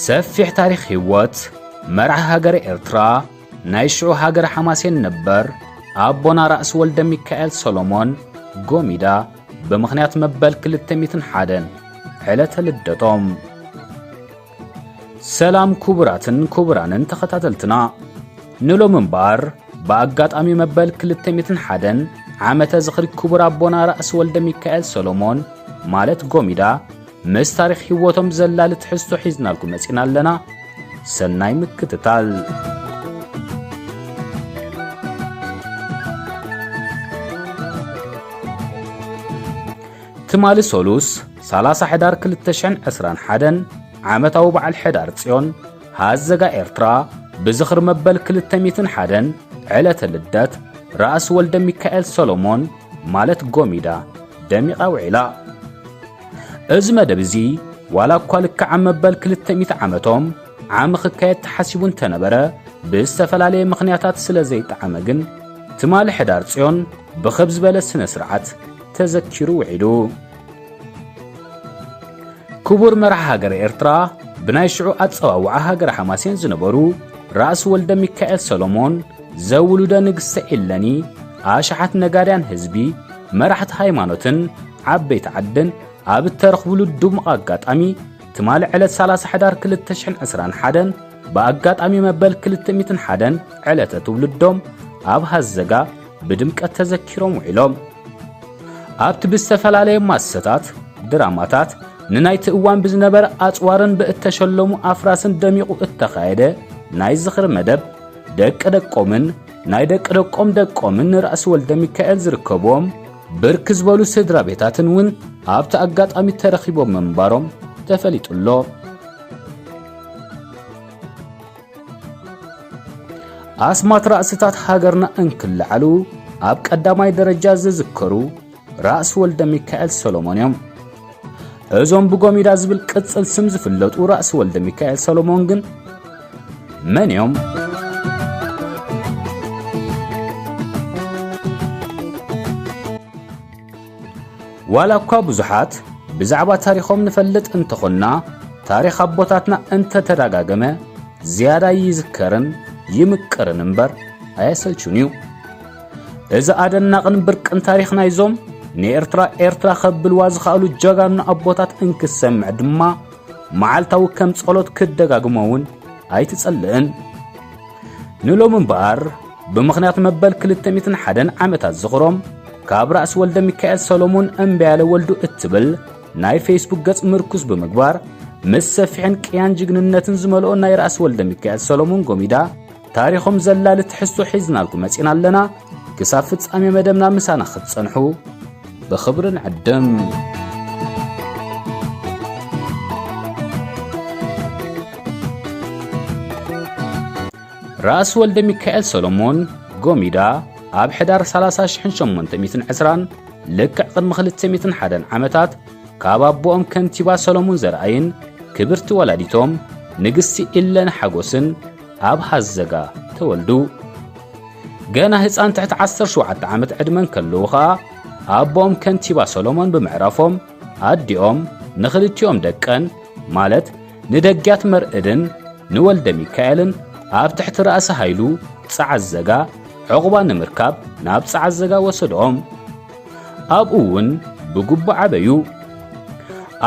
ሰፊሕ ታሪኽ ህይወት መራሒ ሃገረ ኤርትራ፣ ናይ ሽዑ ሃገረ ሓማሴን ነበር ኣቦና ራእሲ ወልደ ሚካኤል ሰሎሞን ጎሚዳ፣ ብምኽንያት መበል ክልተ ሚእትን ሓደን ዕለተ ልደቶም። ሰላም ክቡራትን ክቡራንን ተኸታተልትና፣ ንሎሚ እምበኣር ብኣጋጣሚ መበል ክልተ ሚእትን ሓደን ዓመተ ዝኽሪ ክቡር ኣቦና ራእሲ ወልደ ሚካኤል ሰሎሞን ማለት ጎሚዳ፣ ምስ ታሪኽ ህይወቶም ዘላሊ ትሕዝቶ ሒዝናልኩም መጺና ኣለና። ሰናይ ምክትታል። ትማሊ ሰሉስ ሰላሳ ሕዳር ክልተ ሽሕን ዕስራን ሓደን ዓመታዊ በዓል ሕዳር ጽዮን ሃዘጋ ኤርትራ ብዝኽሪ መበል ክልተ ሚእትን ሓደን ዕለተ ልደት ራእሲ ወልደ ሚካኤል ሰሎሞን ማለት ጎሚዳ ደሚቓ ውዒላ። እዚ መደብ እዚ ዋላ እኳ ልክዕ ኣብ መበል ክልተ ሚእቲ ዓመቶም ዓሚ ክካየድ ተሓሲቡ እንተነበረ፣ ብዝተፈላለየ ምኽንያታት ስለ ዘይጠዓመ ግን፣ ትማሊ ሕዳር ጽዮን ብኽብ ዝበለ ስነ ስርዓት ተዘኪሩ ውዒሉ። ክቡር መራሒ ሃገረ ኤርትራ፣ ብናይ ሽዑ ኣጸዋውዓ ሃገረ ሓማሴን ዝነበሩ ራእሲ ወልደ ሚካኤል ሰሎሞን፣ ዘውሉደ ንግስተ ኢለኒ፣ ኣሽሓት ነጋድያን ህዝቢ፣ መራሕቲ ሃይማኖትን ዓበይቲ ዓድን ኣብ እተረኽብሉ ድሙቕ ኣጋጣሚ፣ ትማሊ ዕለት ሰላሳ ሕዳር ክልተ ሽሕን ዕስራን ሓደን ብኣጋጣሚ መበል ክልተ ሚእትን ሓደን ዕለተ ትውልዶም ኣብ ሃዘጋ ብድምቀት ተዘኪሮም ውዒሎም። ኣብቲ ብዝተፈላለየ ማሰታት፣ ድራማታት፣ ንናይቲ እዋን ብዝነበረ ኣጽዋርን ብእተሸለሙ ኣፍራስን ደሚቑ እተኻየደ ናይ ዝኽሪ መደብ፣ ደቂ ደቆምን ናይ ደቂ ደቆም ደቆምን ንራእሲ ወልደ ሚካኤል ዝርከብዎም ብርክ ዝበሉ ስድራ ቤታትን እውን ኣብቲ ኣጋጣሚ ተረኺቦም ምንባሮም ተፈሊጡ ኣሎ። ኣስማት ራእስታት ሃገርና እንክለዓሉ ኣብ ቀዳማይ ደረጃ ዝዝከሩ ራእሲ ወልደ ሚካኤል ሰሎሞን እዮም። እዞም ብጎሚዳ ዝብል ቅጽል ስም ዝፍለጡ ራእሲ ወልደ ሚካኤል ሰሎሞን ግን መን እዮም? ዋላ እኳ ብዙሓት ብዛዕባ ታሪኾም ንፈልጥ እንተኾንና፣ ታሪኽ ኣቦታትና እንተተዳጋገመ ዝያዳ ይዝከርን ይምቅርን እምበር ኣየሰልቹን እዩ። እዚ ኣደናቕን ብርቅን ታሪኽ ናይዞም ንኤርትራ ኤርትራ ከብልዋ ዝኸኣሉ ጀጋኑ ኣቦታት እንክሰምዕ ድማ፣ መዓልታዊ ከም ጸሎት ክደጋግሞ እውን ኣይትጸልእን። ንሎሚ እምበኣር፣ ብምኽንያት መበል ክልተ ሚእትን ሓደን ዓመታት ዝኽሮም፣ ካብ ራእሲ ወልደ ሚካኤል ሰሎሞን እምበያለ ወልዱ እትብል ናይ ፌስቡክ ገጽ ምርኩስ ብምግባር፣ ምስ ሰፊሕን ቅያን ጅግንነትን ዝመልኦ ናይ ራእሲ ወልደ ሚካኤል ሰሎሞን ጎሚዳ ታሪኾም ዘላሊ ትሕዝቶ ሒዝናልኩም መጺና ኣለና። ክሳብ ፍጻሜ መደብና ምሳና ክትጸንሑ ብኽብሪ ንዕድም። ራእሲ ወልደ ሚካኤል ሰሎሞን ጎሚዳ ኣብ ሕዳር ሰላሳ ሽሕን ሸሞንተ ሚእትን ዕስራን፣ ልክዕ ቅድሚ ክልተ ሚእትን ሓደን ዓመታት፣ ካብ ኣቦኦም ከንቲባ ሰሎሞን ዘርኣይን ክብርቲ ወላዲቶም ንግስቲ ኢለነ ሓጎስን ኣብ ሃዘጋ ተወልዱ። ገና ህጻን ትሕቲ ዓሰርተ ሸውዓተ ዓመት ዕድመ እንከለዉ ኸኣ፣ ኣቦኦም ከንቲባ ሰሎሞን ብምዕራፎም፣ ኣዲኦም ንኽልቲኦም ደቀን፣ ማለት ንደጊያት መርእድን ንወልደ ሚካኤልን፣ ኣብ ትሕቲ ራእሲ ሃይሉ ጸዓዘጋ ዕቑባ ንምርካብ ናብ ጸዓዘጋ ወሰድኦም። ኣብኡ እውን ብግቡእ ዓበዩ።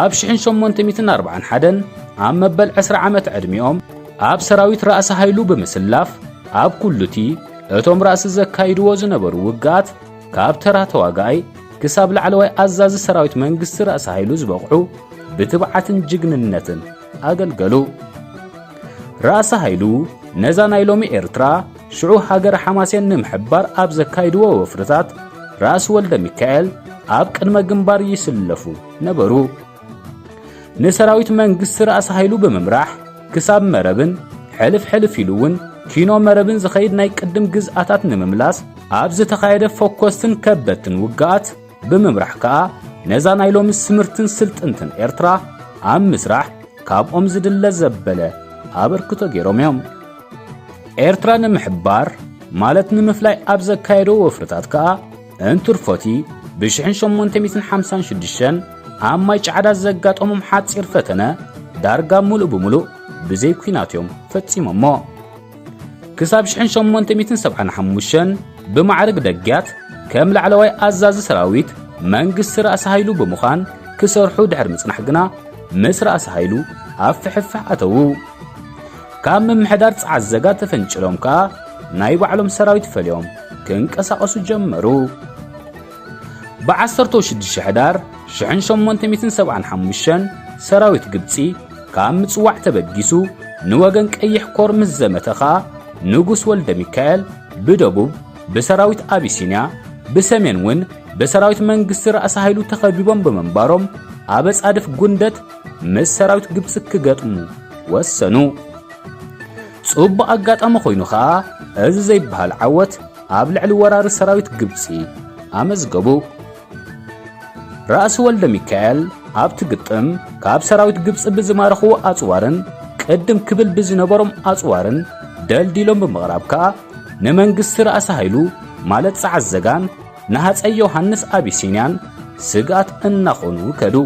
ኣብ ሽሕን ሸሞንተ ሚእትን ኣርብዓን ሓደን ኣብ መበል ዕስራ ዓመት ዕድሚኦም ኣብ ሰራዊት ራእሲ ሃይሉ ብምስላፍ ኣብ ኩሉቲ እቶም ራእሲ ዘካይድዎ ዝነበሩ ውግኣት ካብ ተራ ተዋጋኣይ ክሳብ ላዕለዋይ ኣዛዚ ሰራዊት መንግስቲ ራእሲ ሃይሉ ዝበቕዑ ብትብዓትን ጅግንነትን ኣገልገሉ። ራእሲ ሃይሉ ነዛ ናይ ሎሚ ኤርትራ ሽዑ ሃገረ ሓማሴን ንምሕባር ኣብ ዘካይድዎ ወፍርታት ራእሲ ወልደ ሚካኤል ኣብ ቅድመ ግንባር ይስለፉ ነበሩ። ንሰራዊት መንግስቲ ራእሲ ሃይሉ ብምምራሕ ክሳብ መረብን ሕልፍ ሕልፍ ኢሉ እውን ኪኖ መረብን ዝኸይድ ናይ ቅድም ግዝኣታት ንምምላስ ኣብ ዝተኻየደ ፈኮስትን ከበድትን ውግኣት ብምምራሕ ከኣ ነዛ ናይ ሎሚ ስምርትን ስልጥንትን ኤርትራ ኣብ ምስራሕ ካብኦም ዝድለ ዘበለ ኣበርክቶ ገይሮም እዮም። ኤርትራ ንምሕባር ማለት ንምፍላይ ኣብ ዘካየዶ ወፍርታት ከኣ እንትርፎቲ ብ ሽሕን ሸሞንተ ሚእትን ሓምሳን ሽዱሽተን ኣብ ማይ ጫዕዳ ዘጋጠሞም ሓጺር ፈተነ ዳርጋ ምሉእ ብምሉእ ብዘይ ኲናት እዮም ፈጺሞሞ። ክሳብ ሽሕን ሸሞንተ ሚእትን ሰብዓን ሓሙሽተን ብማዕርግ ደግያት ከም ላዕለዋይ ኣዛዚ ሰራዊት መንግስቲ ራእሲ ሃይሉ ብምዃን ክሰርሑ ድሕሪ ምጽናሕ ግና ምስ ራእሲ ሃይሉ ኣብ ፍሕፍሕ ኣተዉ። ካብ ምምሕዳር ጸዓት ዘጋ ተፈንጭሎም ከኣ ናይ ባዕሎም ሰራዊት ፈልዮም ክንቀሳቐሱ ጀመሩ። ብ ዓሰርተ ሽዱሽተ ሕዳር ሽሕን ሸሞንተ ሚእትን ሰብዓን ሓሙሽተን ሰራዊት ግብጺ ካብ ምጽዋዕ ተበጊሱ ንወገን ቀይሕ ኮር ምስ ዘመተ ከኣ ንጉስ ወልደ ሚካኤል ብደቡብ ብሰራዊት ኣቢሲንያ ብሰሜን እውን ብሰራዊት መንግስቲ ራእሲ ሃይሉ ተኸቢቦም ብምንባሮም ኣብ ኣጻድፍ ጉንደት ምስ ሰራዊት ግብጺ ክገጥሙ ወሰኑ። ጽቡቕ ኣጋጣሚ ኮይኑ ኸኣ እዚ ዘይበሃል ዓወት ኣብ ልዕሊ ወራሪ ሰራዊት ግብጺ ኣመዝገቡ። ራእሲ ወልደ ሚካኤል ኣብቲ ግጥም ካብ ሰራዊት ግብጺ ብዝማረኽዎ ኣጽዋርን ቅድም ክብል ብዝነበሮም ኣጽዋርን ደልዲሎም ብምቕራብ ከኣ ንመንግስቲ ራእሲ ሃይሉ ማለት ጸዓት ዘጋን ንሃጸይ ዮሃንስ ኣቢሲንያን ስግኣት እናኾኑ ከዱ።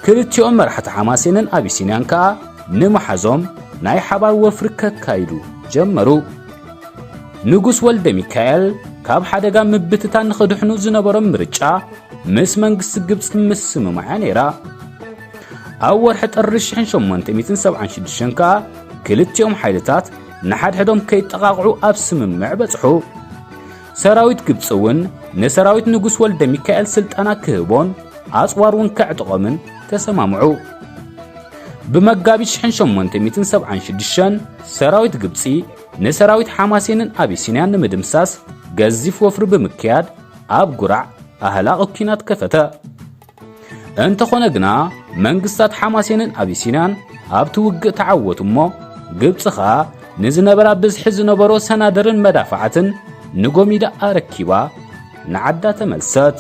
ክልቲኦም መራሕቲ ሓማሴንን ኣቢሲንያን ከኣ ንምሓዞም ናይ ሓባር ወፍሪ ከካይዱ ጀመሩ። ንጉስ ወልደ ሚካኤል ካብ ሓደጋ ምብትታን ንኽድሕኑ ዝነበሮም ምርጫ ምስ መንግስቲ ግብጺ ምስምማዕ እያ ነይራ። ኣብ ወርሒ ጥሪ ሽሕን ሸሞንተ ሚእትን ሰብዓን ሽዱሽተን ከኣ ክልቲኦም ሓይልታት ንሓድሕዶም ከይጠቓቕዑ ኣብ ስምምዕ በጽሑ። ሰራዊት ግብጺ እውን ንሰራዊት ንጉስ ወልደ ሚካኤል ስልጠና ክህቦን ኣጽዋር እውን ከዕጥቖምን ተሰማምዑ። ብመጋቢት ሽሕን ሸሞንተ ሚእትን ሰብዓን ሽዱሽተን ሰራዊት ግብጺ ንሰራዊት ሓማሴንን ኣቢሲንያን ንምድምሳስ ገዚፍ ወፍሪ ብምክያድ ኣብ ጉራዕ ኣህላቒ ኲናት ከፈተ። እንተኾነ ግና መንግስታት ሓማሴንን ኣቢሲንያን ኣብቲ ውግእ ተዓወቱ እሞ ግብጺ ኸኣ ንዝነበራ ብዝሒ ዝነበሮ ሰናድርን መዳፍዓትን ንጎሚዳ ኣረኪባ ንዓዳ ተመልሰት።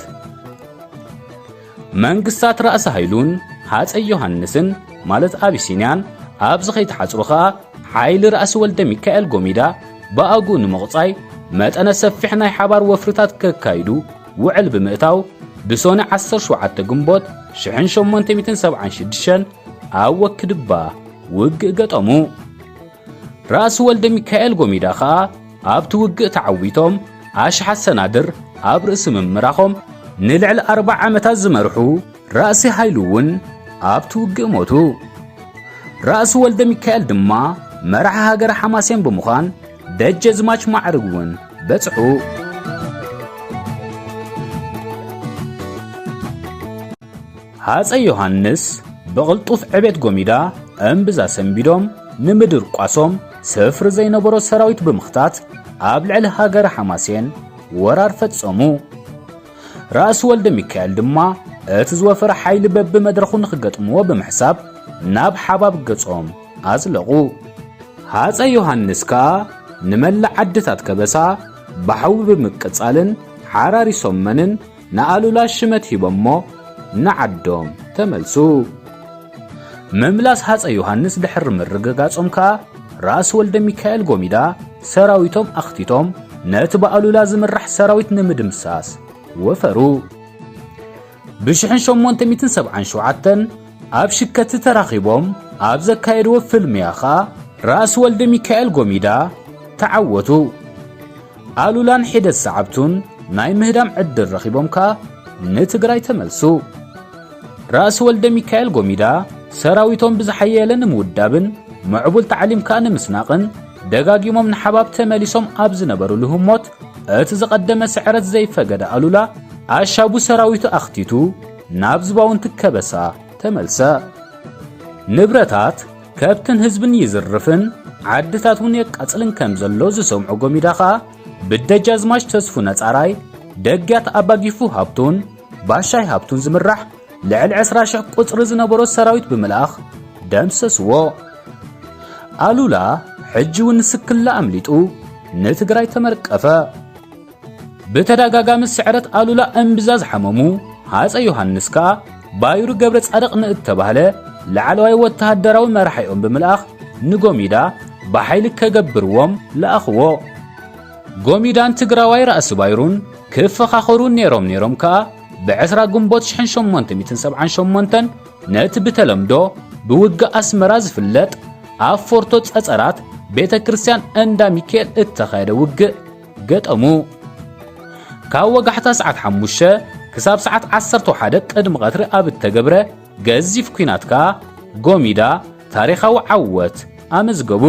መንግስታት ራእሲ ሃይሉን ሃጸይ ዮሃንስን ማለት ኣቢሲንያን ኣብዚ ከይተሓጽሩ ኸኣ ሓይሊ ራእሲ ወልደ ሚካኤል ጎሚዳ ብኣግኡ ንምቕጻይ መጠነ ሰፊሕ ናይ ሓባር ወፍርታት ከካይዱ ውዕል ብምእታው ብሶኒ ዓሰርተ ሸውዓተ ግንቦት ሽሕን ሸሞንተ ሚእትን ሰብዓን ሽዱሽተን ኣብ ወክድባ ውግእ ገጠሙ። ራእሲ ወልደ ሚካኤል ጎሚዳ ኸኣ ኣብቲ ውግእ ተዓዊቶም ኣሽሓት ሰናድር ኣብ ርእሲ ምምራኾም ንልዕሊ ኣርብዓ ዓመታት ዝመርሑ ራእሲ ሃይሉ እውን ኣብቲ ውግእ ሞቱ። ራእሲ ወልደ ሚካኤል ድማ መራሒ ሃገረ ሓማሴን ብምዃን ደጀዝማች ማዕርግ እውን በጽሑ። ሃጸይ ዮሃንስ ብቕልጡፍ ዕቤት ጎሚዳ እምብዛ ሰንቢዶም ንምድርቋሶም ስፍሪ ዘይነበሮ ሰራዊት ብምኽታት ኣብ ልዕሊ ሃገረ ሓማሴን ወራር ፈጸሙ። ራእሲ ወልደ ሚካኤል ድማ እቲ ዝወፈረ ሓይሊ በብመድረኹ ንኽገጥምዎ ብምሕሳብ ናብ ሓባብ ገጾም ኣዝለቑ። ሃጸይ ዮሃንስ ከኣ ንመላእ ዓድታት ከበሳ ብሓዊ ብምቅጻልን ሓራሪሶመንን ንኣሉላ ሽመት ሂቦሞ ንዓዶም ተመልሱ። ምምላስ ሃጸይ ዮሃንስ ድሕሪ ምርግጋጾም ከኣ ራእሲ ወልደ ሚካኤል ጎሚዳ ሰራዊቶም ኣኽቲቶም ነቲ ብኣሉላ ዝምራሕ ሰራዊት ንምድምሳስ ወፈሩ። ብሽሕን ሸሞንተ ሚእትን ሰብዓን ሸውዓተን ኣብ ሽከቲ ተራኺቦም ኣብ ዘካየድዎ ፍልምያ ኸኣ ራእሲ ወልደ ሚካኤል ጎሚዳ ተዓወቱ። ኣሉላን ሒደት ሰዓብቱን ናይ ምህዳም ዕድል ረኺቦም ከኣ ንትግራይ ተመልሱ። ራእሲ ወልደ ሚካኤል ጎሚዳ ሰራዊቶም ብዝሓየለ ንምውዳብን ምዕቡል ታዕሊም ከኣ ንምስናቕን ደጋጊሞም ንሓባብ ተመሊሶም ኣብ ዝነበሩሉ ህሞት እቲ ዝቐደመ ስዕረት ዘይፈገደ ኣሉላ ኣሻቡ ሰራዊቱ ኣኽቲቱ ናብ ዝባውንቲ ከበሳ ተመልሰ። ንብረታት ከብትን ህዝብን ይዝርፍን ዓድታት እውን የቃጽልን ከም ዘሎ ዝሰምዑ ጎሚዳ ኸኣ ብደጃዝማች ተስፉ ነጻራይ ደግያት ኣባጊፉ ሃብቱን ባሻይ ሃብቱን ዝምራሕ ልዕሊ ዕስራ ሽሕ ቁጽሪ ዝነበሮ ሰራዊት ብምልኣኽ ደምሰስዎ። ኣሉላ ሕጂ እውን ስክላ ኣምሊጡ ንትግራይ ተመርቀፈ። ብተደጋጋሚ ስዕረት ኣሉላ እምብዛ ዝሓመሙ ሃፀይ ዮሃንስ ከኣ ባይሩ ገብረ ጻድቕ ንእተባህለ ላዕለዋይ ወተሃደራዊ መራሒኦም ብምልኣኽ ንጎሚዳ ብሓይሊ ከገብርዎም ለኣኽዎ። ጎሚዳን ትግራዋይ ራእሲ ባይሩን ክፈኻኸሩ ነይሮም ነይሮም ከኣ ብዕስራ ግንቦት ሽሕን ሸሞንተ ሚእትን ሰብዓን ሸሞንተን ነቲ ብተለምዶ ብውግእ ኣስመራ ዝፍለጥ ኣብ ፎርቶ ጸጸራት ቤተ ክርስቲያን እንዳ ሚካኤል እተኻየደ ውግእ ገጠሙ። ካብ ወጋሕታ ሰዓት ሓሙሽተ ክሳብ ሰዓት ዓሰርተ ሓደ ቅድሚ ቀትሪ ኣብ እተገብረ ገዚፍ ኲናት ከኣ ጎሚዳ ታሪኻዊ ዓወት ኣመዝገቡ።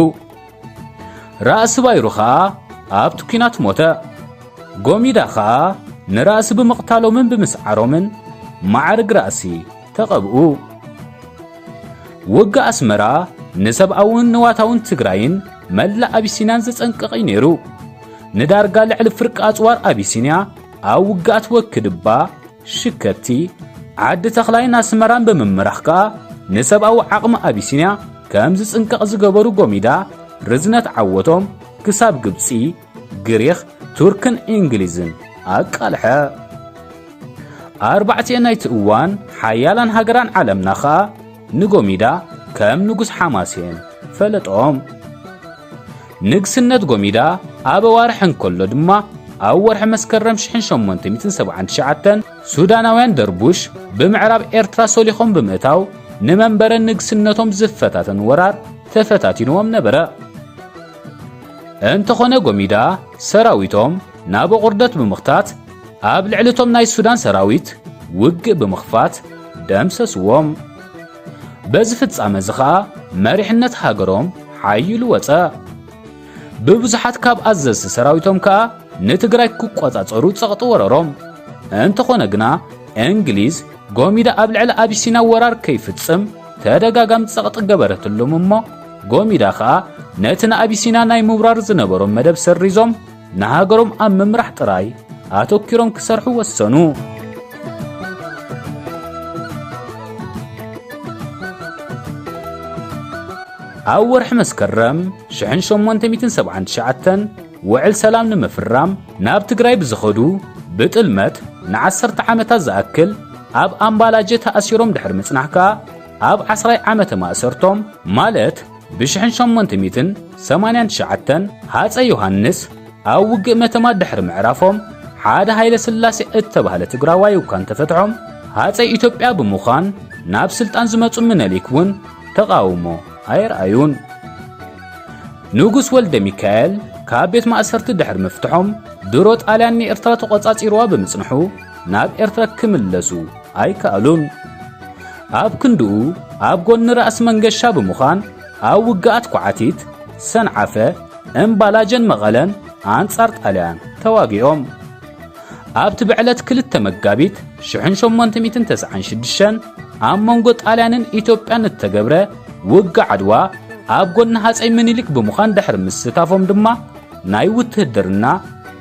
ራእሲ ባይሩ ኸኣ ኣብቲ ኲናት ሞተ። ጎሚዳ ኸኣ ንራእሲ ብምቕታሎምን ብምስዓሮምን ማዕርግ ራእሲ ተቐብኡ። ውግእ ኣስመራ ንሰብኣውን ንዋታውን ትግራይን መላእ ኣቢሲንያን ዘጸንቅቕ እዩ ነይሩ። ንዳርጋ ልዕሊ ፍርቂ ኣጽዋር ኣቢሲንያ ኣብ ውግኣት ወክድባ፣ ሽከቲ፣ ዓዲ ተኽላይን ኣስመራን ብምምራሕ ከኣ ንሰብኣዊ ዓቕሚ ኣቢሲንያ ከም ዝጽንቀቕ ዝገበሩ ጎሚዳ ርዝነት ዓወቶም ክሳብ ግብጺ፣ ግሪኽ፣ ቱርክን እንግሊዝን ኣቃልሐ። ኣርባዕቲኤን ናይቲ እዋን ሓያላን ሃገራን ዓለምና ኸኣ ንጎሚዳ ከም ንጉስ ሓማሴን ፈለጦም። ንግስነት ጎሚዳ ኣብ ኣዋርሕ እንከሎ ድማ ኣብ ወርሒ መስከረም ሽሕን ሸሞንተ ሚእትን ሰብዓን ትሽዓተን ሱዳናውያን ደርቡሽ ብምዕራብ ኤርትራ ሶሊኾም ብምእታው ንመንበረ ንግስነቶም ዝፈታተን ወራር ተፈታቲንዎም ነበረ። እንተኾነ ጎሚዳ ሰራዊቶም ናብ ቁርደት ብምኽታት ኣብ ልዕሊ እቶም ናይ ሱዳን ሰራዊት ውግእ ብምኽፋት ደምሰስዎም። በዚ ፍጻመ እዚ ኸኣ መሪሕነት ሃገሮም ሓይሉ ወጸ። ብብዙሓት ካብ ኣዘዝቲ ሰራዊቶም ከኣ ንትግራይ ክቆጻጸሩ ጸቕጢ ወረሮም። እንተኾነ ግና እንግሊዝ ጎሚዳ ኣብ ልዕሊ ኣቢሲና ወራር ከይፍጽም ተደጋጋሚ ጸቕጢ ገበረትሎም እሞ፣ ጎሚዳ ኸኣ ነቲ ንኣቢሲና ናይ ምውራር ዝነበሮም መደብ ሰሪዞም ንሃገሮም ኣብ ምምራሕ ጥራይ ኣተኪሮም ክሰርሑ ወሰኑ። ኣብ ወርሒ መስከረም ሽሕን ሸሞንተ ሚእትን ሰብዓን ትሽዓተን ውዕል ሰላም ንምፍራም ናብ ትግራይ ብዝኸዱ ብጥልመት ንዓሰርተ ዓመታት ዝኣክል ኣብ ኣምባላጀ ተኣሲሮም ድሕሪ ምጽናሕ ከኣ ኣብ ዓስራይ ዓመተ ማእሰርቶም ማለት ብሽሕን ሸሞንተ ሚእትን ሰማንያን ትሽዓተን ሃጸይ ዮሃንስ ኣብ ውግእ መተማ ድሕሪ ምዕራፎም ሓደ ሃይለ ስላሴ እተባህለ ትግራዋይ እኳ እንተፈትሖም ሃጸይ ኢትዮጵያ ብምዃን ናብ ስልጣን ዝመጹ ምነሊክ እውን ተቓውሞ ኣየርኣዩን። ንጉስ ወልደ ሚካኤል ካብ ቤት ማእሰርቲ ድሕሪ ምፍትሖም ድሮ ጣልያን ንኤርትራ ተቖጻጺርዋ ብምጽንሑ ናብ ኤርትራ ክምለሱ ኣይከኣሉን። ኣብ ክንድኡ ኣብ ጎኒ ራእሲ መንገሻ ብምዃን ኣብ ውግኣት ኳዓቲት፣ ሰንዓፈ፣ እምባላጀን መቐለን ኣንጻር ጣልያን ተዋጊኦም። ኣብቲ ብዕለት ክልተ መጋቢት ሽሕን ሸሞንተ ሚእትን ተስዓን ሽዱሽተን ኣብ መንጎ ጣልያንን ኢትዮጵያን እተገብረ ውግእ ዓድዋ ኣብ ጎኒ ሃጸይ ምኒልክ ብምዃን ድሕሪ ምስታፎም ድማ ናይ ውትህድርና፣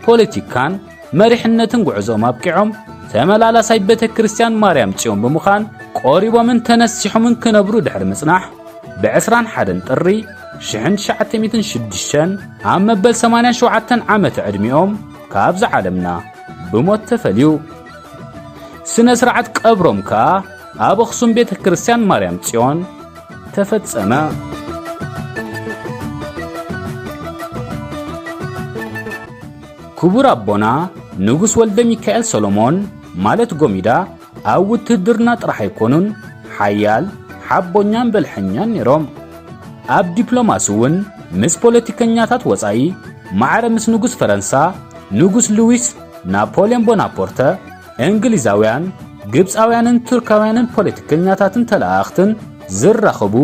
ፖለቲካን መሪሕነትን ጉዕዞኦም ኣብቂዖም ተመላላሳይ ቤተ ክርስቲያን ማርያም ጽዮን ብምዃን ቆሪቦምን ተነሲሖምን ክነብሩ ድሕሪ ምጽናሕ ብዕስራን ሓደን ጥሪ ሽሕን ትሽዓተ ሚእትን ሽዱሽተን ኣብ መበል ሰማንያን ሸውዓተን ዓመተ ዕድሚኦም ካብዛ ዓለምና ብሞት ተፈልዩ። ስነ ስርዓት ቀብሮም ከኣ ኣብ ኣኽሱም ቤተ ክርስቲያን ማርያም ጽዮን ተፈጸመ። ክቡር ኣቦና ንጉስ ወልደ ሚካኤል ሰሎሞን ማለት ጎሚዳ ኣብ ውትህድርና ጥራሕ ኣይኮኑን፣ ሓያል፣ ሓቦኛን በልሐኛን ነይሮም። ኣብ ዲፕሎማሲ እውን ምስ ፖለቲከኛታት ወጻኢ ማዕረ ምስ ንጉስ ፈረንሳ ንጉስ ሉዊስ ናፖልዮን ቦናፖርተ፣ እንግሊዛውያን፣ ግብጻውያንን ቱርካውያንን ፖለቲከኛታትን ተለኣኣኽትን ዝራኸቡ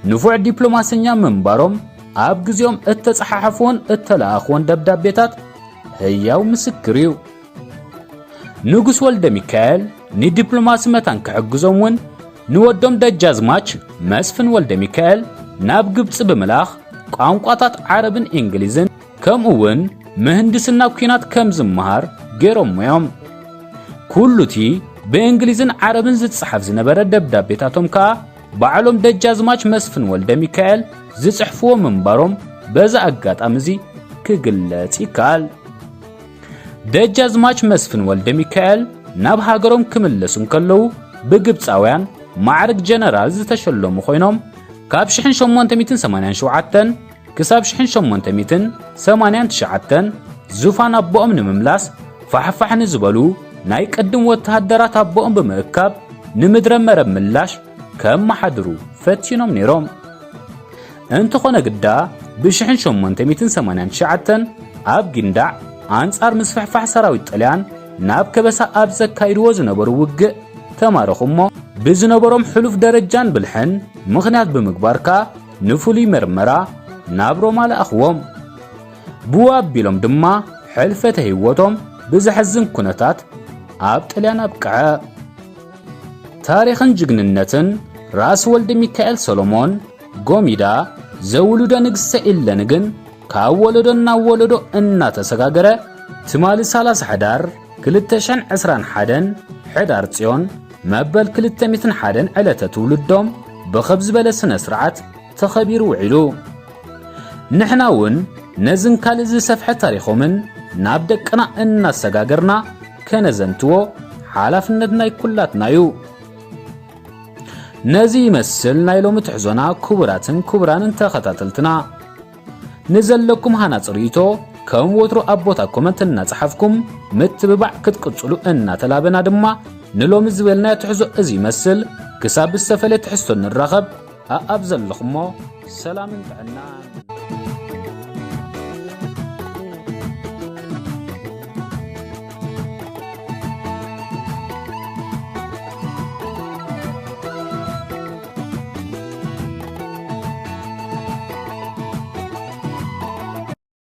ንፉዕ ዲፕሎማሰኛ ምንባሮም ኣብ ግዜኦም እተጸሓሓፍዎን እተለኣኽዎን ደብዳቤታት ህያው ምስክር እዩ። ንጉስ ወልደ ሚካኤል ንዲፕሎማሲ መታን ክሕግዞም እውን ንወዶም ደጃዝማች መስፍን ወልደ ሚካኤል ናብ ግብጺ ብምልኣኽ ቋንቋታት ዓረብን እንግሊዝን ከምኡ እውን ምህንድስና ኲናት ከም ዝመሃር ገይሮሞ እዮም። ኩሉቲ ብእንግሊዝን ዓረብን ዝጸሓፍ ዝነበረ ደብዳቤታቶም ከኣ ባዕሎም ደጃዝማች መስፍን ወልደ ሚካኤል ዝጽሕፍዎ ምንባሮም በዚ ኣጋጣሚ እዚ ክግለጽ ይከኣል። ደጃዝማች መስፍን ወልደ ሚካኤል ናብ ሃገሮም ክምለሱ እንከለዉ ብግብጻውያን ማዕርግ ጀነራል ዝተሸለሙ ኮይኖም ካብ ሽሕን ሸሞንተ ሚእትን ሰማንያን ሸውዓተን ክሳብ ሽሕን ሸሞንተ ሚእትን ሰማንያን ትሽዓተን ዙፋን ኣቦኦም ንምምላስ ፋሕፋሕ ንዝበሉ ናይ ቅድም ወተሃደራት ኣቦኦም ብምእካብ ንምድረ መረብ ምላሽ ከመሓድሩ ፈቲኖም ነይሮም። እንተኾነ ግዳ ብሽሕን ሸሞንተ ሚእትን ሰማንያን ትሽዓተን ኣብ ጊንዳዕ ኣንጻር ምስፍሕፋሕ ሰራዊት ጥልያን ናብ ከበሳ ኣብ ዘካይድዎ ዝነበሩ ውግእ ተማረኹ እሞ ብዝነበሮም ሕሉፍ ደረጃን ብልሕን ምኽንያት ብምግባር ከኣ ንፍሉይ መርመራ ናብ ሮማ ለኣኽዎም። ብኡ ኣቢሎም ድማ ሕልፈተ ህይወቶም ብዘሕዝን ኩነታት ኣብ ጥልያን ኣብቅዐ። ታሪኽን ጅግንነትን ራስ ወልደ ሚካኤል ሰሎሞን ጎሚዳ ዘውልዶ ንግሰ ኢለንግን ካብ ወለዶ ናብ ወለዶ እናተሰጋገረ ትማሊ ሰላሳ ሕዳር ክልተ ሽሕን ዕስራን ሓደን ሕዳር ጽዮን መበል ክልተ ሚእትን ሓደን ዕለተ ትውልዶም ብኸብ ዝበለ ስነ ስርዓት ተኸቢሩ ውዒሉ። ንሕና እውን ነዝን ካልእ ዝሰፍሐ ታሪኾምን ናብ ደቅና እናሰጋገርና ከነዘንትዎ ሓላፍነት ናይ ኩላትና እዩ። ነዚ ይመስል ናይ ሎሚ ትሕዞና። ክቡራትን ክቡራንን ተኸታተልትና፣ ንዘለኩም ሃናጽ ርእይቶ ከም ወትሩ ኣብ ቦታ ኮመንት እናጸሓፍኩም ምትብባዕ ክትቅጽሉ እናተላበና ድማ ንሎሚ ዝበልናዮ ትሕዞ እዚ ይመስል። ክሳብ ዝተፈለየ ትሕዝቶ ንራኸብ፣ ኣኣብ ዘለኹሞ ሰላምን ጥዕናን።